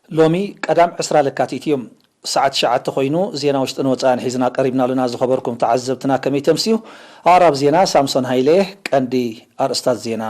ሎሚ ቀዳም ዕስራ ለካቲት እዩ። ሰዓት ትሽዓተ ኮይኑ ዜና ውሽጥን ወጻእን ሒዝና ቀሪብና ኣለና። ዝኸበርኩም ተዓዘብትና ከመይ ተምስዩ? ኣቕራብ ዜና ሳምሶን ሃይለ። ቀንዲ ኣርእስታት ዜና።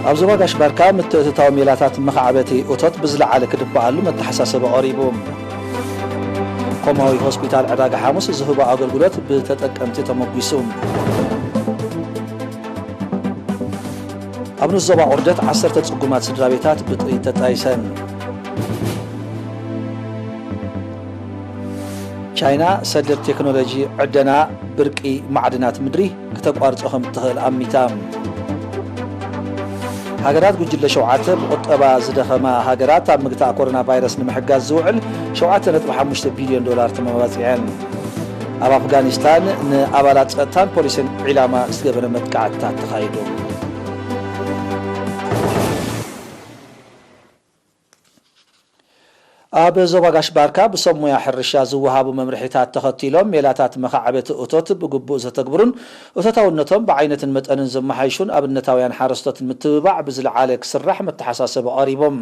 ኣብ ዞባ ጋሽ ባርካ ምትእትታው ሜላታት መኻዕበቲ እቶት ብዝለዓለ ክድበኣሉ መተሓሳሰቢ ቀሪቡ። ኮማዊ ሆስፒታል ዕዳጋ ሓሙስ ዝህቦ ኣገልግሎት ብተጠቀምቲ ተመጒሱ። ኣብ ንስ ዞባ ቁርደት ዓሰርተ ጽጉማት ስድራ ቤታት ብጥይት ተጣይሰን። ቻይና ሰደድ ቴክኖሎጂ ዕደና ብርቂ ማዕድናት ምድሪ ክተቋርጾ ከም እትኽእል ኣሚታ። ሃገራት ጉጅለ ሸውዓተ ብቁጠባ ዝደኸማ ሃገራት ኣብ ምግታእ ኮሮና ቫይረስ ንምሕጋዝ ዝውዕል ሸውዓተ ነጥቢ ሓሙሽተ ቢልዮን ዶላር ተመባጺዐን። ኣብ ኣፍጋኒስታን ንኣባላት ጸጥታን ፖሊስን ዒላማ ዝገበረ መጥቃዕትታት ተኻይዱ። ኣብ ዞባ ጋሽ ባርካ ብሰብ ሞያ ሕርሻ ዝወሃቡ መምርሒታት ተኸቲሎም ሜላታት መኻዕበቲ እቶት ብግቡእ ዘተግብሩን እቶታውነቶም ብዓይነትን መጠንን ዘመሓይሹን ኣብነታውያን ሓረስቶት ንምትብባዕ ብዝለዓለ ክስራሕ መተሓሳሰቢ ቀሪቦም።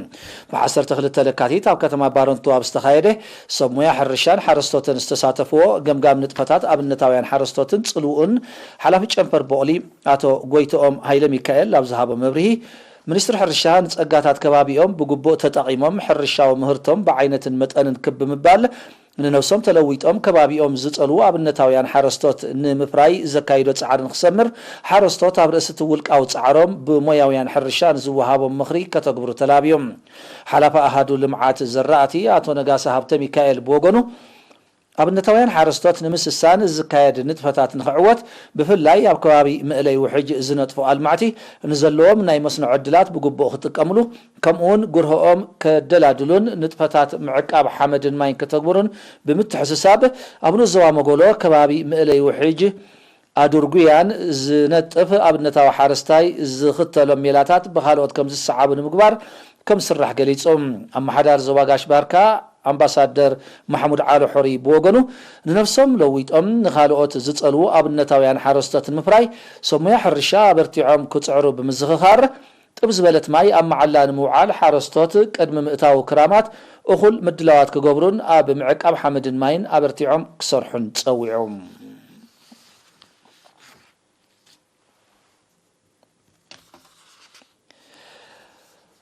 ብ ዓሰርተ ክልተ ለካቲት ኣብ ከተማ ባረንቱ ኣብ ዝተኻየደ ሰብ ሞያ ሕርሻን ሓረስቶትን ዝተሳተፍዎ ገምጋም ንጥፈታት ኣብነታውያን ሓረስቶትን ጽልውኡን ሓላፊ ጨንፈር ቦቕሊ ኣቶ ጎይትኦም ሃይለ ሚካኤል ኣብ ዝሃቦ መብርሂ፣ ሚኒስትሪ ሕርሻ ንጸጋታት ከባቢኦም ብግቡእ ተጠቒሞም ሕርሻዊ ምህርቶም ብዓይነትን መጠንን ክብ ብምባል ንነብሶም ተለዊጦም ከባቢኦም ዝጸልዉ ኣብነታውያን ሓረስቶት ንምፍራይ ዘካይዶ ጻዕሪ ንክሰምር ሓረስቶት ኣብ ርእሲ እቲ ውልቃዊ ጻዕሮም ብሞያውያን ሕርሻ ንዝወሃቦም ምኽሪ ከተግብሩ ተላብዮም። ሓላፊ ኣሃዱ ልምዓት ዘራእቲ ኣቶ ነጋሲ ሃብተ ሚካኤል ብወገኑ ኣብነታውያን ሓረስቶት ንምስሳን ዝካየድ ንጥፈታት ንኽዕወት ብፍላይ ኣብ ከባቢ መእለይ ውሕጅ ዝነጥፉ ኣልማዕቲ ንዘለዎም ናይ መስኖ ዕድላት ብግቡእ ክጥቀምሉ ከምኡውን ጉርህኦም ከደላድሉን ንጥፈታት ምዕቃብ ሓመድን ማይን ከተግብሩን ብምትሕስሳብ ኣብ ንኡስ ዞባ መጎሎ ከባቢ መእለይ ውሕጅ ኣዱርጉያን ዝነጥፍ ኣብነታዊ ሓረስታይ ዝኽተሎም ሜላታት ብኻልኦት ከም ዝሰዓቡ ንምግባር ከም ዝስራሕ ገሊጹ። ኣመሓዳሪ ዞባ ጋሽ ባርካ ኣምባሳደር ማሕሙድ ዓሊ ሑሪ ብወገኑ ንነብሶም ለዊጦም ንኻልኦት ዝጸልዉ ኣብነታውያን ሓረስቶት ንምፍራይ ሰብ ሞያ ሕርሻ ኣበርቲዖም ክጽዕሩ ብምዝኽኻር ጥብ ዝበለት ማይ ኣብ መዓላ ንምውዓል ሓረስቶት ቅድሚ ምእታው ክራማት እኹል ምድላዋት ክገብሩን ኣብ ምዕቃብ ሓመድን ማይን ኣበርቲዖም ክሰርሑን ጸዊዑ።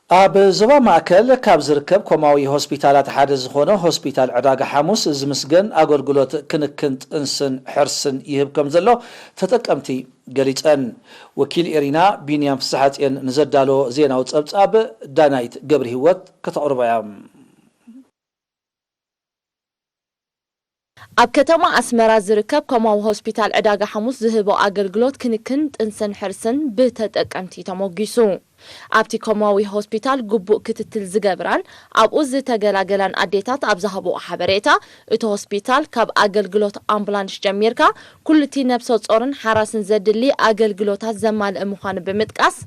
ኣብ ዞባ ማእከል ካብ ዝርከብ ኮማዊ ሆስፒታላት ሓደ ዝኾነ ሆስፒታል ዕዳጋ ሓሙስ ዝምስገን ኣገልግሎት ክንክን ጥንስን ሕርስን ይህብ ከም ዘሎ ተጠቀምቲ ገሊጸን። ወኪል ኤሪና ቢንያም ፍስሓጽዮን ንዘዳለዎ ዜናዊ ጸብጻብ ዳናይት ገብረ ህይወት ከተቕርቦ እያ። ኣብ ከተማ ኣስመራ ዝርከብ ኮማዊ ሆስፒታል ዕዳጋ ሓሙስ ዝህቦ ኣገልግሎት ክንክን ጥንስን ሕርስን ብተጠቀምቲ ተሞጊሱ። ኣብቲ ኮማዊ ሆስፒታል ግቡእ ክትትል ዝገብራን ኣብኡ ዝተገላገላን ኣዴታት ኣብ ዝሃብኦ ሓበሬታ፣ እቲ ሆስፒታል ካብ ኣገልግሎት ኣምቡላንስ ጀሚርካ ኩሉ እቲ ነብሰ ጾርን ሓራስን ዘድሊ ኣገልግሎታት ዘማልእ ምዃኑ ብምጥቃስ፣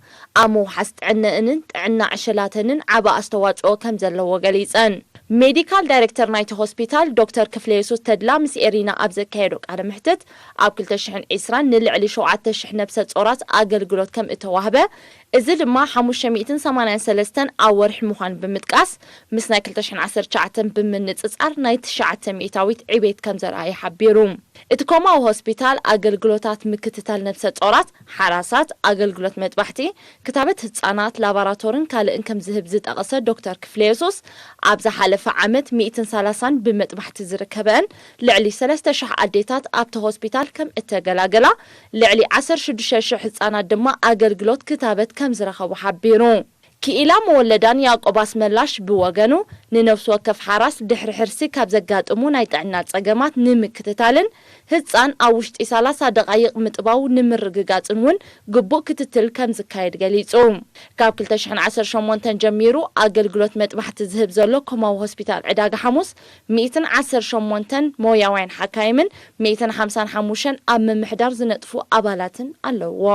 ኣብ ምውሓስ ጥዕነአንን ጥዕና ዕሸላተንን ዓቢ ኣስተዋጽኦ ከም ዘለዎ ገሊጸን። ሜዲካል ዳይሬክተር ናይቲ ሆስፒታል ዶክተር ክፍለየሱስ ተድላ ምስ ኤሪና ኣብ ዘካየዶ ቃለ መሕትት፣ ኣብ ክልተ ሽሕን ዕስራን ንልዕሊ ሸውዓተ ሽሕ ነብሰ ጾራት ኣገልግሎት ከም እተዋህበ፣ እዚ ድማ ሓሙሽተ ሚእትን ሰማንያን ሰለስተን ኣብ ወርሒ ምዃኑ ብምጥቃስ፣ ምስ ናይ ክልተ ሽሕን ዓሰርተ ትሽዓተን ብምንጽጻር ናይ ትሽዓተ ሚእታዊት ዕቤት ከም ዘርኣየ ሓቢሩ። እቲ ኮማዊ ሆስፒታል ኣገልግሎታት ምክትታል ነብሰ ጾራት፣ ሓራሳት፣ ኣገልግሎት መጥባሕቲ፣ ክታበት ህጻናት፣ ላባራቶርን ካልእን ከም ዝህብ ዝጠቐሰ ዶክተር ክፍለየሱስ፣ ኣብ ዝሓለፈ ዓመት ሚእትን ሰላሳን ብመጥባሕቲ ዝርከበአን ልዕሊ ሰለስተ ሽሕ ኣዴታት ኣብቲ ሆስፒታል ከም እተገላገላ፣ ልዕሊ ዓሰርተ ሽዱሽተ ሽሕ ህጻናት ድማ ኣገልግሎት ክታበት ከም ዝረኸቡ ሓቢሩ። ክኢላ መወለዳን ያዕቆብ ኣስመላሽ ብወገኑ፣ ንነፍሲ ወከፍ ሓራስ ድሕሪ ሕርሲ ካብ ዘጋጥሙ ናይ ጥዕና ጸገማት ንምክትታልን ህጻን ኣብ ውሽጢ ሰላሳ ደቓይቕ ምጥባው ንምርግጋጽን እውን ግቡእ ክትትል ከም ዝካየድ ገሊጹ። ካብ ክልተ ሽሕን ዓሰርተ ሸሞንተን ጀሚሩ ኣገልግሎት መጥባሕቲ ዝህብ ዘሎ ኮማዊ ሆስፒታል ዕዳጋ ሓሙስ፣ ሚእትን ዓሰርተ ሸሞንተን ሞያውያን ሓካይምን ሚእትን ሓምሳን ሓሙሽተን ኣብ ምምሕዳር ዝነጥፉ ኣባላትን ኣለውዎ።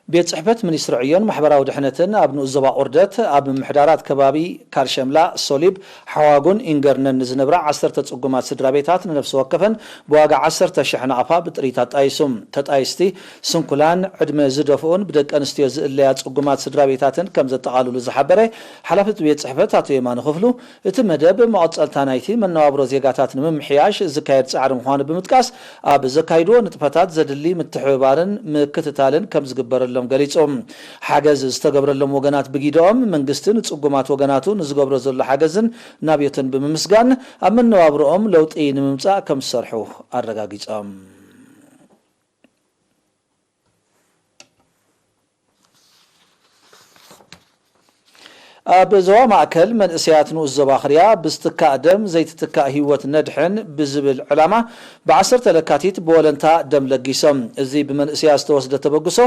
ቤት ጽሕፈት ሚኒስትሪ ዕዮን ማሕበራዊ ድሕነትን ኣብ ንኡስ ዞባ ቁርደት ኣብ ምምሕዳራት ከባቢ ካርሸምላ፣ ሶሊብ፣ ሓዋጉን ኢንገርነን ንዝነብራ ዓሰርተ ጽጉማት ስድራ ቤታት ንነፍሲ ወከፈን ብዋጋ ዓሰርተ ሽሕ ናቕፋ ብጥሪት ኣጣይሱ። ተጣይስቲ ስንኩላን ዕድመ ዝደፍኡን ብደቂ ኣንስትዮ ዝእለያ ጽጉማት ስድራ ቤታትን ከም ዘጠቓልሉ ዝሓበረ ሓላፊ እቲ ቤት ጽሕፈት ኣቶ የማነ ክፍሉ፣ እቲ መደብ መቐጸልታ ናይቲ መነባብሮ ዜጋታት ንምምሕያሽ ዝካየድ ጻዕሪ ምዃኑ ብምጥቃስ፣ ኣብ ዘካይድዎ ንጥፈታት ዘድሊ ምትሕብባርን ምክትታልን ከም ዝግበረሎም ገሊጹ። ሓገዝ ዝተገብረሎም ወገናት ብጊደኦም መንግስቲ ንጽጉማት ወገናቱ ንዝገብሮ ዘሎ ሓገዝን ናብዮትን ብምምስጋን፣ ኣብ መነባብሮኦም ለውጢ ንምምጻእ ከም ዝሰርሑ ኣረጋጊጾም። ኣብ ዞባ ማእከል መንእሰያት ንኡስ ዞባ ክርያ ብዝትካእ ደም ዘይትትካእ ህይወት ነድሕን ብዝብል ዕላማ ብ ዓሰርተ ለካቲት ብወለንታ ደም ለጊሶም። እዚ ብመንእሰያት ዝተወስደ ተበግሶ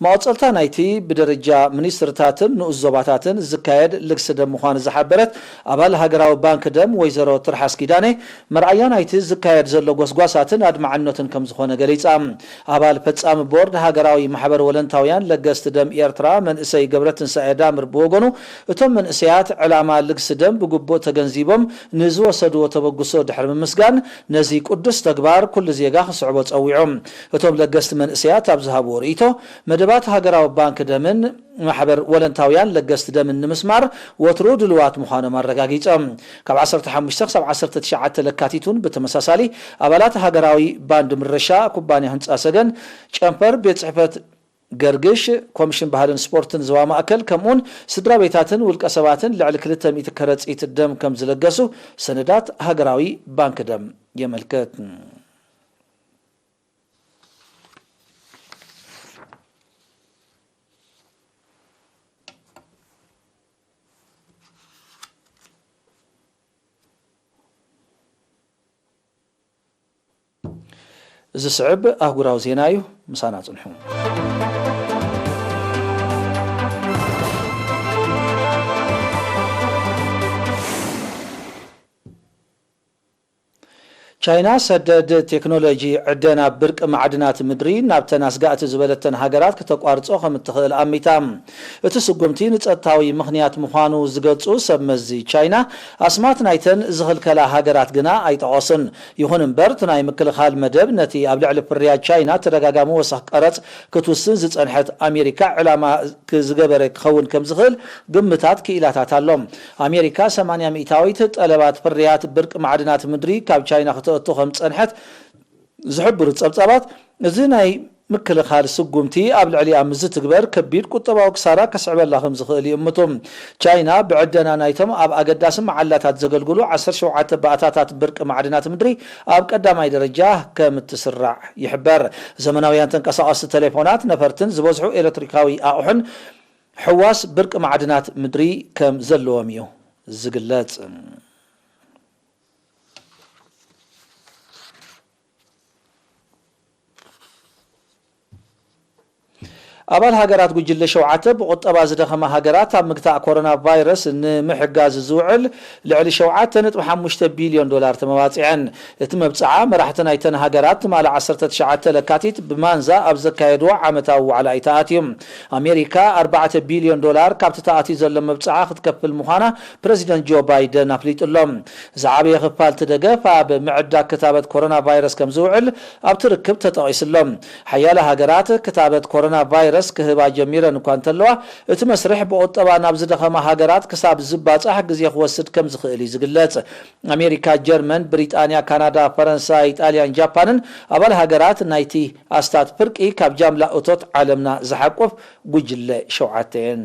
መቐጸልታ ናይቲ ብደረጃ ሚኒስትርታትን ንኡስ ዞባታትን ዝካየድ ልግሲ ደም ምዃኑ ዝሓበረት ኣባል ሃገራዊ ባንክ ደም ወይዘሮ ትርሓስ ኪዳነ፣ መርኣያ ናይቲ ዝካየድ ዘሎ ጎስጓሳትን ኣድማዕነቱን ከም ዝኾነ ገሊጻ። ኣባል ፈጻሚ ቦርድ ሃገራዊ ማሕበር ወለንታውያን ለገስቲ ደም ኤርትራ መንእሰይ ገብረትንሳኤ ዳምር ብወገኑ፣ እቶም መንእሰያት ዕላማ ልግሲ ደም ብግቡእ ተገንዚቦም ንዝወሰድዎ ተበግሶ ድሕሪ ምምስጋን፣ ነዚ ቅዱስ ተግባር ኩሉ ዜጋ ክስዕቦ ጸዊዑ። እቶም ለገስቲ መንእሰያት ኣብ ዝሃብዎ ርእይቶ፣ መደባት ሃገራዊ ባንክ ደምን ማሕበር ወለንታውያን ለገስቲ ደምን ንምስማር ወትሩ ድልዋት ምዃኖም ኣረጋጊጾም። ካብ ዓሰርተ ሓሙሽተ ክሳብ ዓሰርተ ትሽዓተ ለካቲት እውን ብተመሳሳሊ ኣባላት ሃገራዊ ባንድ ምረሻ፣ ኩባንያ ህንጻ ሰገን፣ ጨንፈር ቤት ጽሕፈት ገርግሽ፣ ኮሚሽን ባህልን ስፖርትን ዞባ ማእከል፣ ከምኡውን ስድራ ቤታትን ውልቀ ሰባትን ልዕሊ ክልተ ሚእቲ ከረጺት ደም ከም ዝለገሱ ሰነዳት ሃገራዊ ባንክ ደም የመልክት። እዚ ስዕብ ኣህጉራዊ ዜና እዩ። ምሳና ጽንሑ። ቻይና ሰደድ ቴክኖሎጂ ዕደና ብርቂ ማዕድናት ምድሪ ናብተን ኣስጋእቲ ዝበለተን ሃገራት ክተቋርጾ ከም እትኽእል ኣሚታ። እቲ ስጉምቲ ንጸጥታዊ ምኽንያት ምዃኑ ዝገልጹ ሰብ መዚ ቻይና፣ ኣስማት ናይተን ዝኽልከላ ሃገራት ግና ኣይጠቐሱን። ይኹን እምበር፣ እቲ ናይ ምክልኻል መደብ ነቲ ኣብ ልዕሊ ፍርያት ቻይና ተደጋጋሚ ወሰኽ ቀረጽ ክትውስን ዝጸንሐት ኣሜሪካ ዕላማ ክ-፣ ዝገበረ ክኸውን ከም ዝኽእል ግምታት ክኢላታት ኣሎ። ኣሜሪካ ሰማንያ ሚእታዊት ጠለባት ፍርያት ብርቂ ማዕድናት ምድሪ ካብ ቻይና ክተእቱ ከም ዝጸንሐት ዝሕብሩ ጸብጻባት፣ እዚ ናይ ምክልኻል ስጉምቲ ኣብ ልዕሊኣ ምስ ዝትግበር ከቢድ ቁጠባዊ ክሳራ ከስዕበላ ከም ዝኽእል ይእምቱ። ቻይና ብዕደና ናይቶም ኣብ ኣገዳሲ መዓላታት ዘገልግሉ ዓሰርተ ሸውዓተ ባእታታት ብርቂ ማዕድናት ምድሪ ኣብ ቀዳማይ ደረጃ ከም እትስራዕ ይሕበር። ዘመናውያን ተንቀሳቐስቲ ቴሌፎናት፣ ነፈርትን ዝበዝሑ ኤሌክትሪካዊ ኣቑሑን ሕዋስ ብርቂ ማዕድናት ምድሪ ከም ዘለዎም እዩ ዝግለጽ። ኣባል ሃገራት ጉጅለ ሸውዓተ ብቁጠባ ዝደኸማ ሃገራት ኣብ ምግታእ ኮሮና ቫይረስ ንምሕጋዝ ዝውዕል ልዕሊ ሸውዓተ ነጥቢ ሓሙሽተ ቢልዮን ዶላር ተመባጺዐን። እቲ መብጽዓ መራሕቲ ናይተን ሃገራት ትማሊ ዓሰርተ ትሽዓተ ለካቲት ብማንዛ ኣብ ዘካየድዎ ዓመታዊ ዋዕላ እዩ ተኣትዩ። ኣሜሪካ ኣርባዕተ ቢልዮን ዶላር ካብቲ ተኣትዩ ዘሎ መብጽዓ ክትከፍል ምዃና ፕረዚደንት ጆ ባይደን ኣፍሊጡ ኣሎ። ዝዓበየ ክፋል እቲ ደገፍ ኣብ ምዕዳግ ክታበት ኮሮና ቫይረስ ከም ዝውዕል ኣብቲ ርክብ ተጠቒሱ ኣሎ። ሓያለ ሃገራት ክታበት ኮሮና ቫይረስ ክህባ ጀሚረን እኳ እንተለዋ፣ እቲ መስርሕ ብቁጠባ ናብ ዝደኸማ ሃገራት ክሳብ ዝባጻሕ ግዜ ክወስድ ከም ዝኽእል እዩ ዝግለጽ። ኣሜሪካ፣ ጀርመን፣ ብሪጣንያ፣ ካናዳ፣ ፈረንሳ፣ ኢጣልያን ጃፓንን ኣባል ሃገራት ናይቲ ኣስታት ፍርቂ ካብ ጃምላ እቶት ዓለምና ዝሓቁፍ ጉጅለ ሸውዓተ እየን።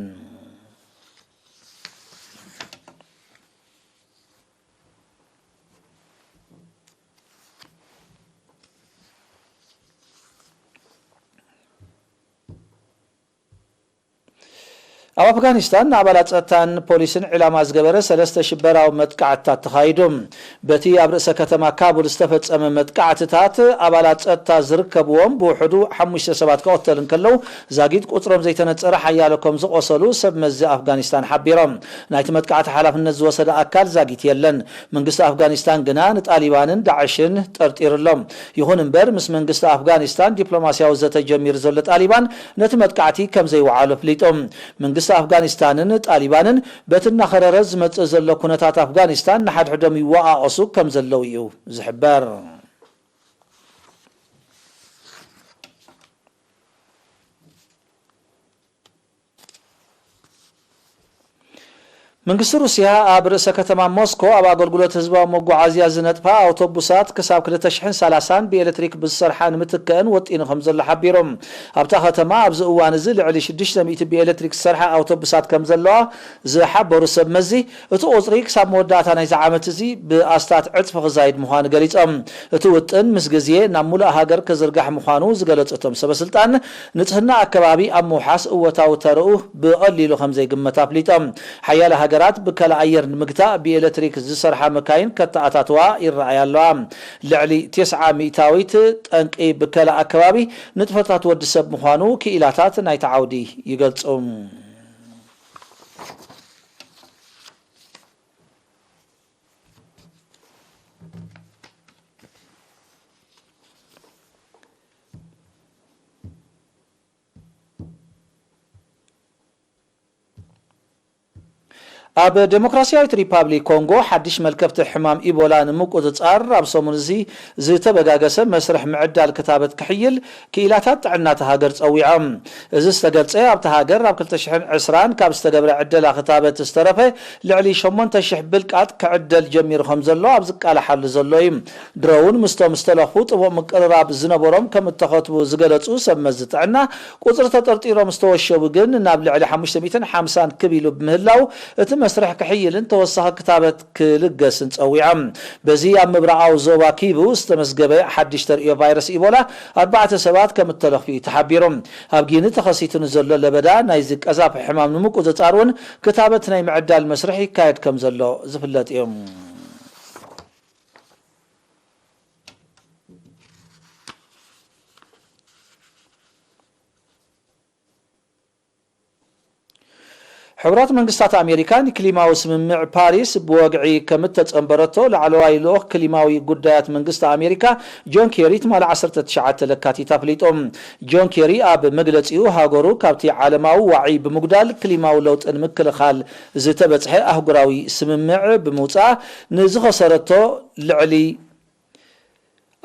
ኣብ ኣፍጋኒስታን ንኣባላት ጸጥታን ፖሊስን ዕላማ ዝገበረ ሰለስተ ሽበራዊ መጥቃዕትታት ተኻይዱ። በቲ ኣብ ርእሰ ከተማ ካቡል ዝተፈጸመ መጥቃዕትታት፣ ኣባላት ጸጥታ ዝርከብዎም ብውሕዱ ሓሙሽተ ሰባት ክቕተሉ እንከለዉ፣ ዛጊት ቁጽሮም ዘይተነጸረ ሓያሎ ከም ዝቖሰሉ ሰብ መዚ ኣፍጋኒስታን ሓቢሮም። ናይቲ መጥቃዕቲ ሓላፍነት ዝወሰደ ኣካል ዛጊት የለን። መንግስቲ ኣፍጋኒስታን ግና ንጣሊባንን ዳዕሽን ጠርጢሩ ኣሎ። ይኹን እምበር፣ ምስ መንግስቲ ኣፍጋኒስታን ዲፕሎማስያዊ ዘተ ጀሚሩ ዘሎ ጣሊባን ነቲ መጥቃዕቲ ከም ዘይወዓሎ ኣፍሊጡ። መንግስቲ ኣፍጋኒስታንን ጣሊባንን በቲ እናኸረረ ዝመጽእ ዘሎ ኩነታት ኣፍጋኒስታን ንሓድሕዶም ይወቓቐሱ ከም ዘለዉ እዩ ዝሕበር። መንግስቲ ሩስያ ኣብ ርእሰ ከተማ ሞስኮ ኣብ ኣገልግሎት ህዝባዊ መጓዓዝያ ዝነጥፋ ኣውቶቡሳት ክሳብ ክልተ ሽሕን ሰላሳን ብኤሌክትሪክ ብዝሰርሓ ንምትክእን ወጢኑ ከም ዘሎ ሓቢሩ። ኣብታ ከተማ ኣብዚ እዋን እዚ ልዕሊ ሽዱሽተ ሚእቲ ብኤሌክትሪክ ዝሰርሓ ኣውቶቡሳት ከም ዘለዋ ዝሓበሩ ሰብ መዚ፣ እቲ ቁጽሪ ክሳብ መወዳእታ ናይዚ ዓመት እዚ ብኣስታት ዕጽፊ ክዛይድ ምዃኑ ገሊጾም። እቲ ውጥን ምስ ግዜ ናብ ሙሉእ ሃገር ክዝርጋሕ ምዃኑ ዝገለጹ እቶም ሰበ ስልጣን፣ ንጽህና ኣከባቢ ኣብ ምውሓስ እወታዊ ተረኡ ብቐሊሉ ከም ዘይግመት ኣፍሊጦም። ሓያለ ሃገራት ብከላ ኣየር ንምግታእ ብኤሌክትሪክ ዝሰርሓ መካይን ከተኣታትዋ ይረኣያ ኣለዋ። ልዕሊ ተስዓ ሚእታዊት ጠንቂ ብከላ ኣከባቢ ንጥፈታት ወዲ ሰብ ምዃኑ ክኢላታት ናይቲ ዓውዲ ይገልጹ። ኣብ ዴሞክራስያዊት ሪፓብሊክ ኮንጎ ሓድሽ መልከፍቲ ሕማም ኢቦላ ንምቁጽጻር ኣብ ሰሙን እዚ ዝተበጋገሰ መስርሕ ምዕዳል ክታበት ክሕይል ክኢላታት ጥዕና እታ ሃገር ጸዊዖም። እዚ ዝተገልጸ ኣብታ ሃገር ኣብ ክልተ ሽሕን ዕስራን ካብ ዝተገብረ ዕደላ ክታበት ዝተረፈ ልዕሊ ሸሞንተ ሽሕ ብልቃጥ ክዕደል ጀሚሩ ከም ዘሎ ኣብ ዝቃላሓሉ ዘሎ እዩ። ድሮውን ምስቶም ዝተለኽፉ ጥቡቕ ምቅርራብ ዝነበሮም ከም እተኸትቡ ዝገለጹ ሰብ መዚ ጥዕና፣ ቁጽሪ ተጠርጢሮም ዝተወሸቡ ግን ናብ ልዕሊ ሓሙሽተ ሚእትን ሓምሳን ክብ ኢሉ ብምህላው፣ እቲ መስርሕ ክሕይልን ተወሳኺ ክታበት ክልገስን ጸዊዖም። በዚ ኣብ ምብራቓዊ ዞባ ኪቡ ዝተመዝገበ ሓድሽ ተርእዮ ቫይረስ ኢቦላ ኣርባዕተ ሰባት ከም እተለኽፉ እዩ ተሓቢሩ። ኣብ ጊኒ ተኸሲቱ ንዘሎ ለበዳ ናይዚ ቀዛፊ ሕማም ንምቁጽጻር እውን ክታበት ናይ ምዕዳል መስርሕ ይካየድ ከም ዘሎ ዝፍለጥ እዩ። ሕቡራት መንግስታት ኣሜሪካ ንክሊማዊ ስምምዕ ፓሪስ ብወግዒ ከም እተጸንበረቶ ላዕለዋይ ልኡኽ ክሊማዊ ጉዳያት መንግስቲ ኣሜሪካ ጆን ኬሪ ትማሊ ዓሰርተ ትሽዓተ ለካቲት ኣፍሊጡ። ጆን ኬሪ ኣብ መግለጺኡ፣ ሃገሩ ካብቲ ዓለማዊ ዋዒ ብምጉዳል ክሊማዊ ለውጢ ንምክልኻል ዝተበጽሐ ኣህጉራዊ ስምምዕ ብምውጻእ ንዝኸሰረቶ ልዕሊ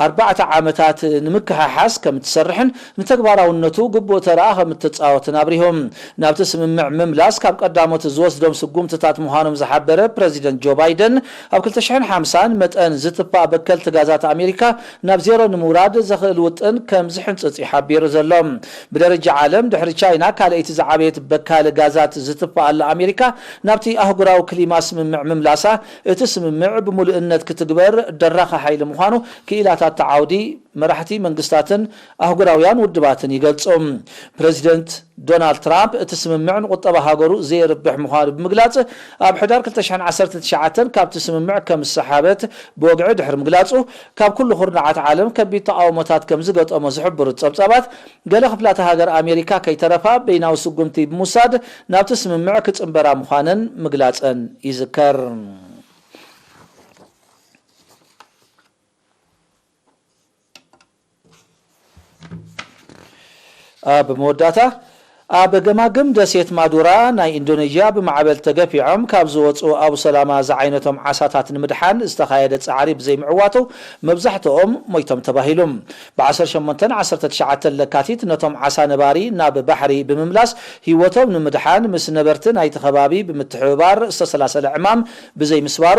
ኣርባዕተ ዓመታት ንምክሕሓስ ከም እትሰርሕን ንተግባራውነቱ ግቡእ ተራ ከም እትጻወትን ኣብሪሁ። ናብቲ ስምምዕ ምምላስ ካብ ቀዳሞት ዝወስዶም ስጉምትታት ምዃኖም ዝሓበረ ፕረዚደንት ጆ ባይደን፣ ኣብ ክልተ ሽሕን ሓምሳን መጠን ዝትፋእ በከልቲ ጋዛት ኣሜሪካ ናብ ዜሮ ንምውራድ ዘኽእል ውጥን ከም ዝሕንጽጽ እዩ ሓቢሩ ዘሎ። ብደረጃ ዓለም፣ ድሕሪ ቻይና ካልኣይቲ ዝዓበየት በካሊ ጋዛት ዝትፋኣላ ኣሜሪካ፣ ናብቲ ኣህጉራዊ ክሊማ ስምምዕ ምምላሳ፣ እቲ ስምምዕ ብምሉእነት ክትግበር ደራኺ ሓይሊ ምዃኑ ክኢላታት እቲ ዓውዲ፣ መራሕቲ መንግስታትን ኣህጉራውያን ውድባትን ይገልጹ። ፕረዚደንት ዶናልድ ትራምፕ እቲ ስምምዕ ንቁጠባ ሃገሩ ዘየርብሕ ምዃኑ ብምግላጽ፣ ኣብ ሕዳር ክልተ ሽሕን ዓሰርተ ትሽዓተን ካብቲ ስምምዕ ከም ዝሰሓበት ብወግዒ ድሕሪ ምግላጹ፣ ካብ ኩሉ ኩርናዓት ዓለም ከቢድ ተቓውሞታት ከም ዝገጠሞ ዝሕብሩ ጸብጻባት፣ ገለ ክፍላተ ሃገር ኣሜሪካ ከይተረፋ በይናዊ ስጉምቲ ብምውሳድ ናብቲ ስምምዕ ክጽንበራ ምዃነን ምግላጸን ይዝከር። ኣብ መወዳእታ፣ ኣብ ገማግም ደሴት ማዱራ ናይ ኢንዶኔዥያ ብማዕበል ተገፊዖም ካብ ዝወጹ ኣቡሰላማ ዝዓይነቶም ዓሳታት ንምድሓን ዝተኻየደ ጻዕሪ ብዘይምዕዋቱ መብዛሕትኦም ሞይቶም ተባሂሉ። ብ ዓሰርተ ሸሞንተን ዓሰርተ ትሽዓተን ለካቲት ነቶም ዓሳ ነባሪ ናብ ባሕሪ ብምምላስ ህይወቶም ንምድሓን ምስ ነበርቲ ናይቲ ከባቢ ብምትሕብባር ዝተሰላሰለ ዕማም ብዘይምስባሩ፣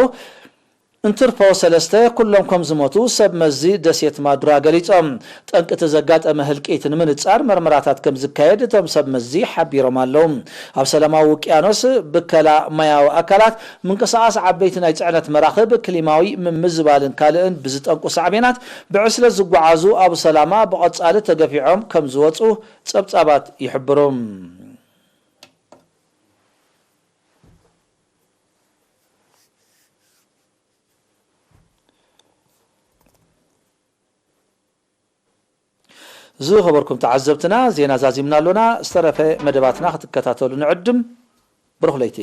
እንትርፎ ሰለስተ ኩሎም ከም ዝሞቱ ሰብ መዚ ደሴት ማዱራ ገሊጾም። ጠንቂ እቲ ዘጋጠመ ህልቂት ንምንጻር መርመራታት ከም ዝካየድ እቶም ሰብ መዚ ሓቢሮም ኣለዉ። ኣብ ሰላማዊ ውቅያኖስ ብከላ ማያዊ ኣካላት ምንቅስቓስ ዓበይቲ ናይ ጽዕነት መራኽብ ክሊማዊ ምምዝባልን ካልእን ብዝጠንቁ ሳዕቤናት ብዕስለ ዝጓዓዙ ኣብ ሰላማ ብቐጻሊ ተገፊዖም ከም ዝወጹ ጸብጻባት ይሕብሩ። ዝኸበርኩም ተዓዘብትና፣ ዜና ዛዚምና ኣሎና። ዝተረፈ መደባትና ክትከታተሉ ንዕድም። ብሩኽ ለይቲ።